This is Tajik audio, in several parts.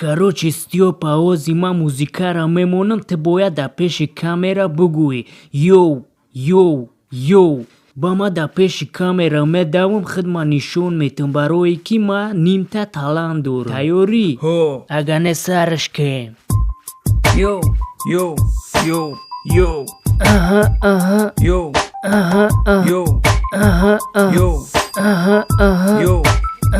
Короче, Стёпа, ози ман музикаро мемонам, ту бояд дар пеши камера бугӯӣ: «Йоу, йоу, йоу». Ба ман дар пеши камера медавам, худма нишон метам, барое ки ман нимта талант дорам. Тайёрӣ? Ҳо. Агар не, сарш кем. Йоу, йоу, йоу, йоу. Аҳа, аҳа. Йоу. Аҳа, аҳа. Йоу. Аҳа, аҳа. Йоу. Аҳа, аҳа. Йоу.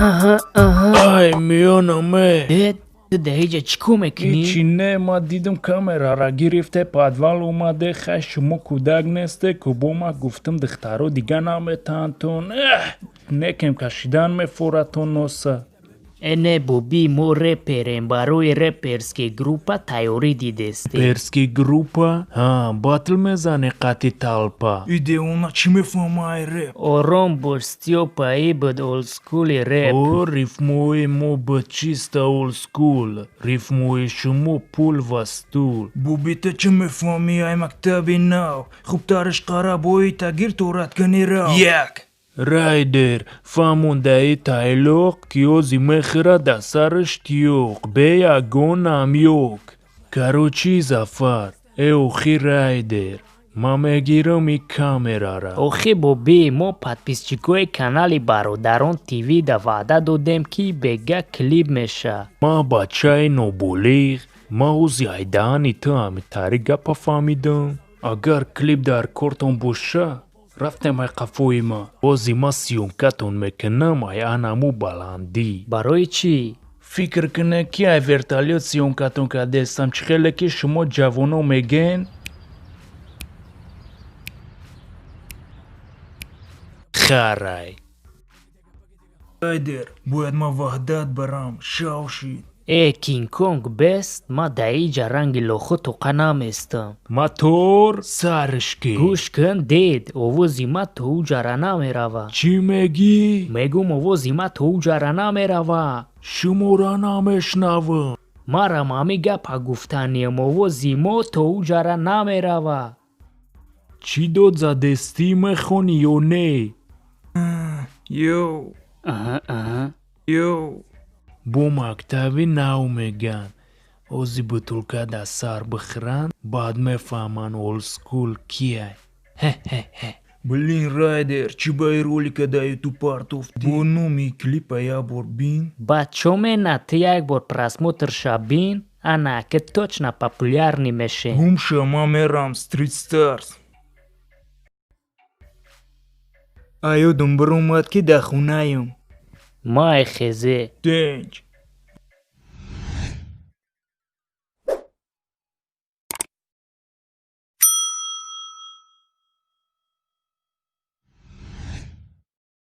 Аҳа, аҳа. Ай, миёнаме. Дед, ту дар ҳеҷа чӣ кор мекунӣ? Ҳичи не, ма дидам, камерара гирифте, подвал омаде. Хай, шумо кӯдак несте ку, бо ма гуфтам, духтаро дига наметаҳантон. Эҳ, некем кашидан мефоратон носа. Э, не, боби, мо реперем, барои реперский группа тайёрӣ дидестем. Перский группа? Ҳа, батл мезане қати толпа. И девона чӣ мефаҳма ай реп? Ором бош, Стёпа, и буд олдскули реп. О, рифмои мо буд чисто олдскул, рифмои шумо пул ва стул. Буби, ту чӣ мефаҳмӣ ай мактаби нав? Хубтариш қарабои тагир торат кани рав. Як. Райдер, фаҳмондаи тайлоқ, ки ози мехӯрад дар сараш тиёқ, бе ягон намёк. Короче, Зафар, э, охи, Райдер, ман мегирам и камерара. Охи, боби, мо подписчикои канали Бародарон ТВ да ваъда додем, ки бега клип меша. Ман бачаи ноболиғ, ман ози айдаани ту ҳамитари гапа фаҳмидам. Агар клип дар кортон боша, рафтем ай қафои ма, бози ма съёмкатон мекунам ай анаму баландӣ. Барои чӣ? Фикр кунед, ки ай вертолёт съёмкатон кардестам, чӣ хеле ки шумо ҷавоно мегӯен. Харай. Райдер, бояд ман Ваҳдат барам, шав шид. Э, Кингконг бест, ман дар иҷа ранги лоху тоқа наместам. Мотор сарш ки. Гӯш кун, дед, овози ма то уҷара намерава. Чӣ мегӣ? Мегӯм, овози ма то уҷара намерава. Шуморо намешнавам. Марам ҳами гапа гуфтаниям, овози мо то уҷара намерава. Чӣ дод задестӣ, мехонӣ ё не? Йоу. Аҳа, аҳа. Йоу. Бо мактаби нав мегӯянд, ози бутулка дар сар бихӯранд, баъд мефаҳманд олдскул кияй. Ҳе-ҳе-ҳе. Блин, Райдер, чӣ ба и ролика дар Ютуб партофтӣ? Бо номи клипа як бор бин. Баъд чо мена, ту як бор просмотрша бин, ана ки точно популярный мешем. Гум ша, ман мерам Street Stars. А ёдам биромад, ки дар хонаям. Май хезе. Тинч.